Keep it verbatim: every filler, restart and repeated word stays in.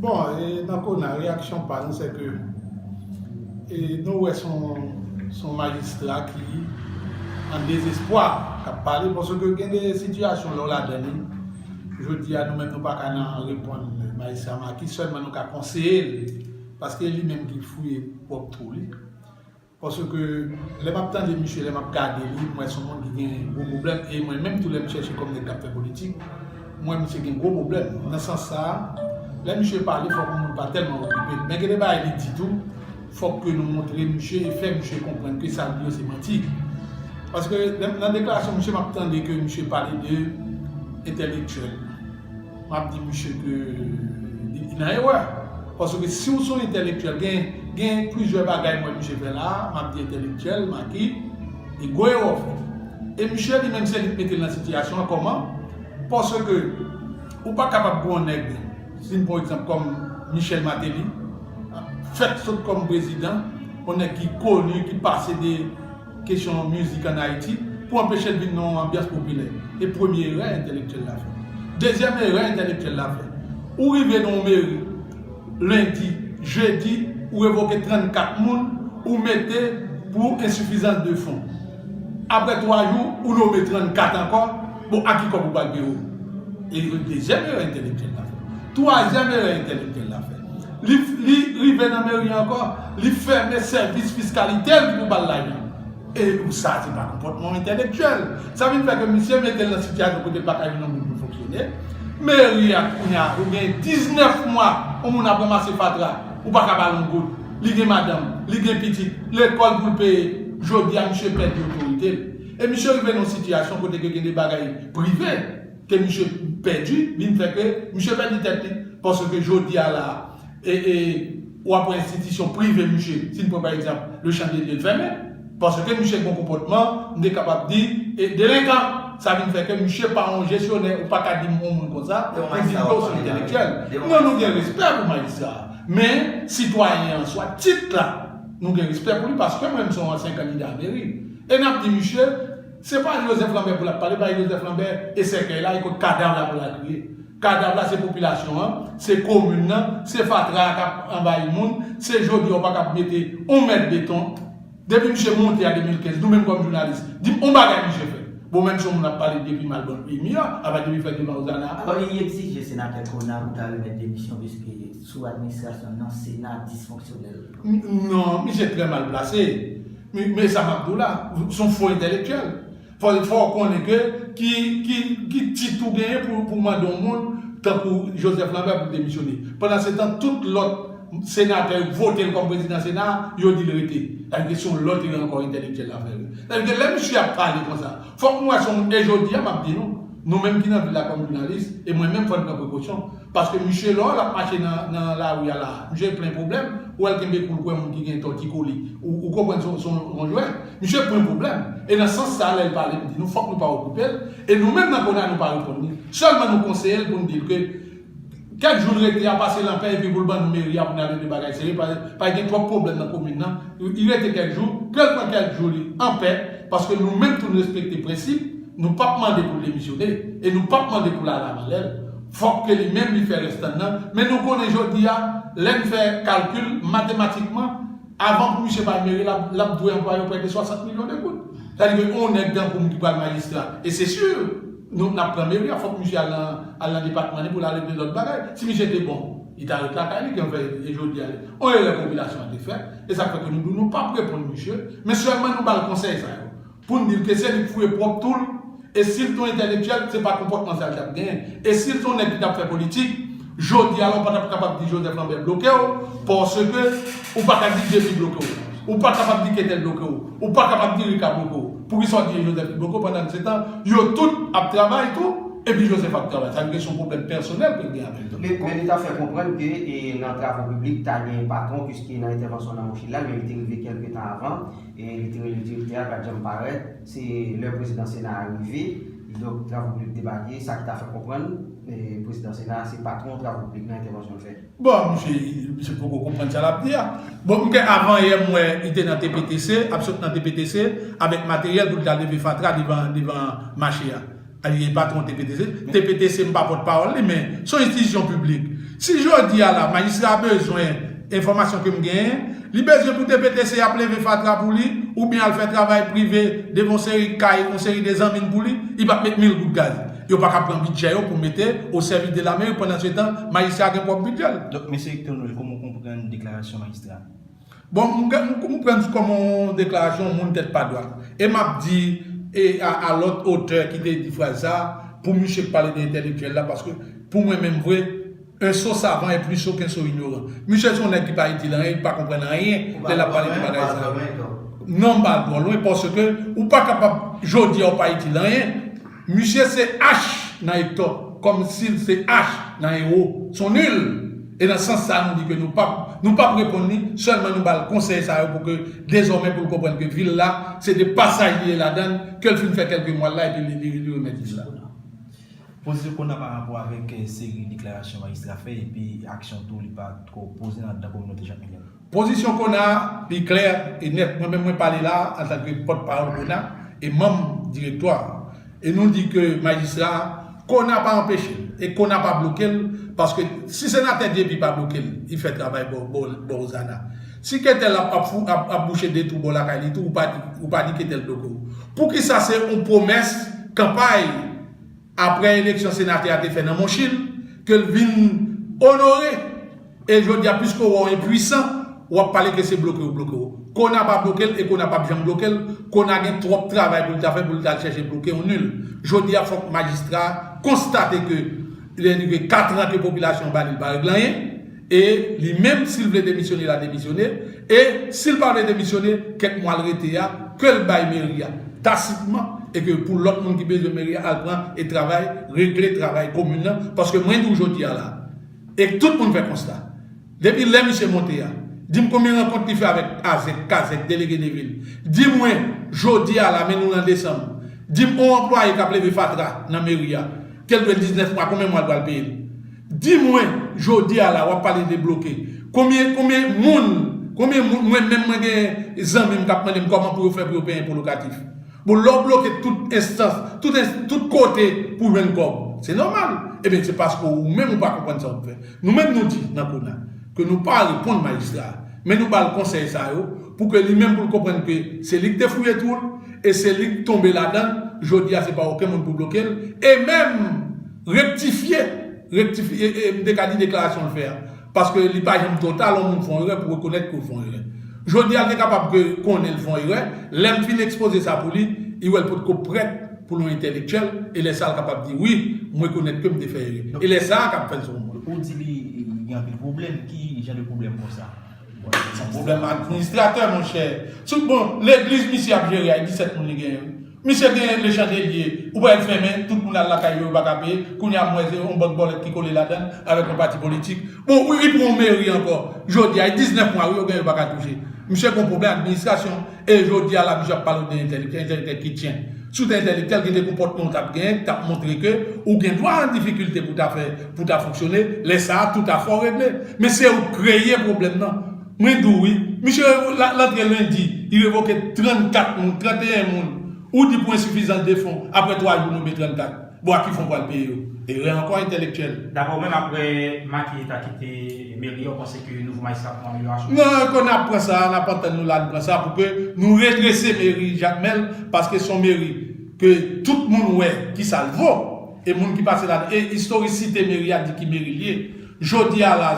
Bon, e nan Kona, reyaksyon pa nou, se ke e nou wè se yon, se yon majistra ki an dezespwa k ap pale, paske gen de sitiyasyon lè w ladan li. Jodi a, nou menm, nou pa ka nan reponn majistra Marquis, sèlman nou ka konseye l, paske li menm ki fouye pwòp twou li. Paske lè m ap tande misye, lè m ap gade li, m wè se yon moun ki gen gwo pwoblèm. E mwen menm tou, lè m chèche kòm nèg k ap fè politik, m wè misye gen gwo pwoblèm. Nan sans sa a, lè misye pale, fòk moun pa tèlman okipe l. Men gen de bagay li di tou, fòk ke nou montre misye e fè misye konprann ke sa l di yo se manti. Paske lè m, nan deklarasyon misye, m ap tande ke misye pale de entèlektyèl. M ap di misye ke li nan erè. Paske si w se yon entèlektyèl, gen, gen plizyè bagay m wè misye fè la a, m ap di entèlektyèl, Marquis, e gwo erè w fè. E misye li menm se li k mete l nan sitiyasyon an. Kòman? Paske ou pa kapab gen yon nèg, si n pran egzanp kòm Michel Martelly, fèt sot kòm prezidan, yon nèg ki koni, ki pase de kesyon mizik ann Ayiti, pou anpeche l vin nan yon anbyans popilè. E premye erè entèlektyèl la fè. Dezyèm erè entèlektyèl la fè. Ou rive nan yon meri, lendi, jedi, ou revoke trannkat moun, ou mete pou ensifizans de fon. Apre twa jou, ou nome trannkat ankò, bon, a ki kòb ou pral peye yo? E dezyèm erè entèlektyèl la fè. Twazyèm erè entèlektyèl la fè. Li, li rive nan meri ankò, li fèmen sèvis fiskalite l ki pou ba l lajan. E sa, se pa konpòtman entèlektyèl. Sa vin fè ke misye mete l nan sitiyasyon kote l pa ka jwenn yon goud pou fonksyone. Meri a, kounye a, ou gen diznèf mwa, yon moun ap ranmase fatra, ou pa ka ba l yon goud. Li gen madanm, li gen pitit, lekòl pou l peye. Jodi a, misye pèdi otorite l. E misye rive nan yon sitiyasyon kote ke gen de bagay prive ke misye pèdi, vin fè ke misye pèdi tèt li. Paske jodi a la, e, e, w ap wè enstitisyon prive misye, si n pran pa egzanp, le Chandelier, l fèmen. Paske misye gen yon konpòtman, m te kapab di, e, delenkan. Sa vin fè ke misye pa yon jesyonè, ou pa ka di m yon moun konsa, pou di l ke w se entèlektyèl. Non, nou gen respè pou majistra a. Men, sitwayen an, swa tit la, nou gen respè pou li, paske mwen, m se yon ansyen kandida a meri. E n ap di misye, se pa Joseph Lambert pou l ap pale, pa Joseph Lambert e sèkèy la, e kot kadav la pou l al kriye. Kadav la, se popilasyon an, se komin nan, se fatra a k ap anvayi moun, se jodi a w pa kab mete yon mèt beton. Depi misye monte a de mil kenz, nou menm kòm jounalis, di m yon bagay misye fè. Bon, menm si yon moun ap pale depi m al ban l peyi m yo, apa depi fè devan Ozana. Alò, li egzije senatè Kona pou ta remèt demisyon, piske sou administrasyon nan, Sena disfonksyonèl. N-, non, misye trè mal plase. Men, men sa m ap di w la, se yon fo entèlektyèl. Fò, fò w konnen ke ki, ki, ki tit ou genyen pou, pou mande yon moun tankou Joseph Lambert pou l demisyone. Pandansetan, tout lòt senatè yo k vote l kòm prezidan Sena a, yo di l rete. Sa vle di se yon lòt erè ankò entèlektyèl la fè. Sa vle di lè misye ap pale konsa, fòk nou wè se yon moun, e jodi a, m ap di nou, nou menm ki nan vil la kòm jounalis, e mwen menm fò n pran prekosyon. Paske misye lè w wè l ap mache nan, nan lari a la, misye plen pwoblèm, ou wè l kenbe kou l kwè moun ki gen tòtikoli. Ou, ou konprann se yon, se yon, yon jwè. Misye pran pwoblèm. E nan sans sa, lè l pale, m di nou fòk nou pa okipe l. E nou menm nan Kona, nou pa reponn li. Sèlman nou konseye l pou n di l ke kèk jou l rete a, pase l anpè, epi pou l ban nou meri a, pou n al regle bagay serye. Pa, pa gen twòp pwoblèm nan komin nan. Li rete kèk jou, ke l pran kèk jou li anpè, paske nou menm tou nou respekte prensip, nou p ap mande pou l demisyone, e nou p ap mande pou l al avan lè l. Fòk ke li menm li fè rès tann nan. Men nou konnen jodi a, lè n fè kalkil matematikman, avan pou misye bay meri, l ap, l ap dwe anplwaye yo prè de swasant milyon de goud. Sa vle di ke yon nèg tankou m ki pral majistra, e se si, nou, n ap pran meri a, fòk misye al nan, al nan depatman li pou l al regle lòt bagay. Si misye te bon, li ta ret lakay li, ke l fè, e jodi a, yon erè popilasyon an te fè, e sa k fè ke nou di w nou p ap reponn misye, men sèlman nou ba l konsèy sa yo. Pou n di l ke se li k fouye pwòp twou l, e si l te yon entèlektyèl, se pa konpòtman sa l t ap genyen. E si l te yon nèg ki t ap fè politik, jodi a la, ou pa t ap kapab di Joseph Lambert bloke w, paske ou pa ka di Djemy bloke w. Ou pa kapab di Ketel bloke w. Ou pa kapab di Rika bloke w. Poukisa w di Joseph ki bloke w pandan se tan, yo tout ap travay tou, epi Joseph ap travay? Sa vle di se yon pwoblèm pèsonèl ke l gen avèk yo. Men, men li ta fè konprann ke, e, nan travo piblik, ta gen patwon, piske nan entèvansyon nan Mochil la, men li te rive kèlke tan avan, e li te rele direktè a, pa t janm parèt. Se lè prezidan Sena a rive, donk, travo piblik debake, sa ki ta fè konprann, e, prezidan Sena a se patwon travo piblik nan entèvansyon l fè. Bon, misye, misye poko konprann sa l ap di a. Bon, m gen avan yè, m wè li te nan T P T C, ap sot nan T P T C, avèk materyèl pou l ta leve fatra devan, devan mache a. A, li patwon T P T C. T P T C, m pa pòtpawòl li, men se yon enstitisyon piblik. Si jodi a la, majistra a bezwen enfòmasyon ke m genyen, li bezwen pou T P T C ap leve fatra pou li, oubyen al fè travay prive devan yon seri kay, yon seri de zanmi l pou li, li p ap met mil goud gaz. Yo pa ka pran bidjè yo pou mete o sèvis de lameri, pandan se tan, majistra a gen pwòp bidjè l. Donk, mesye Hector Noël, kòman w konprann deklarasyon majistra a? Bon, m, m, m pran l kòm yon deklarasyon moun tèt pa dwat. E m ap di e a, a lòt otè ki te di fraz sa, pou misye k pale de entèlektyèl la, paske pou mwen menm vre, un sot savant est plus sot qu'un sot ignorant. Misye se yon nèg ki pa itil anyen, ki pa konprann anyen lè l ap pale de bagay sa. Non, m pa al twò lwen, paske ou pa kapab, jodi a, ou pa itil anyen. Misye se H nan Hector, kòmsi l se H nan Héros. Se yon nil. E nan sans sa, nou di ke nou p ap, nou p ap reponn li, sèlman nou ba l konsèy sa yo pou ke, dezòmè, pou l konprann ke vil la, se de pasaj li ye ladan l, ke l fin fè kèlke mwa l la, epi li, li, li remèt vil la. Pozisyon Kona pa rapò avèk, eh, seri deklarasyon majistra fè epi aksyon tou li pa twò poze nan, nan kominote Jakmèl la. Pozisyon Kona, li klè e nèt. Mwen menm, mwen pale la antanke pòtpawòl Kona e manm direktwa. E nou di ke majistra, Kona pa anpeche l, e Kona pa bloke l, paske si senatè J P pa bloke l, li fè travay bò, bò, bò Ozana. Si Ketel ap, ap, fou- ap, ap bouche de twou bò lakay li tou, ou pa di, ou pa di Ketel bloke w. Poukisa se yon pwomès kanpay apre eleksyon senatè a te fè nan Monchil, ke l vin onore? E jodi a, piske w wè w enpwisan, w ap pale ke se bloke yo bloke w. Kona pa bloke l e Kona p ap janm bloke l. Kona gen twòp travay pou l ta fè pou l ta al chèche bloke yon nil. Jodi a, fòk majistra a konstate ke li gen katran ke popilasyon an ba li, li pa regle anyen. E li menm, si l vle demisyone, l a demisyone. E si l pa vle demisyone, kèk mwa l rete a, ke l bay meri a tasitman, e ke pou lòt moun ki bezwen meri a, al pran e travay, regle travay komin nan. Paske mwen di w jodi a la, e tout moun fè konsta. Depi lè misye monte a, di m konbyen rankont li fè avèk Azèk, Kazèk, delege de vil. Di mwen, jodi a la, men nou nan desanm. Di m yon anplwaye k ap leve fatra nan meri a, ke l dwe diznèf mwa, konbyen mwa l pral peye l? Di mwen, jodi a la, w ap pale de bloke. Konbyen, konbyen moun, konbyen moun, mwen menm mwen gen zanmi m k ap mande m kòman pou yo fè pou yo peye enpo lokatif. Bon, lè w bloke tout enstans, tout, ins- tout kote pou jwenn kòb, se nòmal. Ebyen, se paske ou menm ou pa konprann sa w ap fè. Nou menm nou di nan Kona ke nou pa reponn majistra a, men nou ba l konsèy sa yo pou ke li menm pou l konprann ke se li k te fouye twou l e se li k tonbe ladan l. Jodi a, se pa okenn moun pou bloke l e menm rektifye, rektifye, e, e, m te ka di deklarasyon l fè a. Paske li pa janm twò ta lè yon moun fè yon erè pou rekonèt ke w fè yon erè. Jodi a, l te kapab ke konnen l fè yon erè. Lè m fin ekspoze sa pou li, li wè l potko prèt pou l yon entèlektyèl. E lè sa a, l kapab di, wi, m rekonèt ke m te fè erè. E lè sa a, k ap fè l se yon moun. Ou di li, li gen anpil pwoblèm. Ki jan de pwoblèm konsa? Se yon pwoblèm administratè, monchè. Sou, bon, legliz misye ap jere a, e disèt moun li genyen. Misye gen le chandelier, ou pral fèmen, tout moun al lakay yo, yo pa ka peye. Kounye a, m wè se yon bank bòlèt ki kole ladan l avèk yon pati politik. Bon, wi, li pran yon meri ankò. Jodi a, e diznèf mwa, wi, yo gen, yo pa ka touche. Misye gen yon pwoblèm administrasyon. E jodi a la, misye ap pale w de entèlektyèl, entèlektyèl ki tyen. Si w te entèlektyèl, gen de konpòtman w t ap genyen, ki t ap montre ke ou gen dwa an difikilte pou ta fè, pou ta fonksyone. Lè sa a, tout afè w regle. Men se ou k kreye pwoblèm nan. Mwen di w wi, misye la- l antre lendi, li revoke trannkat moun, tranteyen moun. Ou di pou ensifizans de fon, apre twa jou nonmen trannkat. Bon, a ki fon pral peye yo? Erè ankò entèlektyèl. Daprè w menm, apre Maki ta kite meri a, w panse ke nouvo majistra ap pran amelyorasyon? Non, Kona ap pran sa, n ap antann nou la, n pran sa pou ke nou redrese meri Jakmèl, paske se yon meri ke tout moun wè kisa l vo. E moun ki pase la, e istorisite meri a di ki meri l ye. Jodi a la,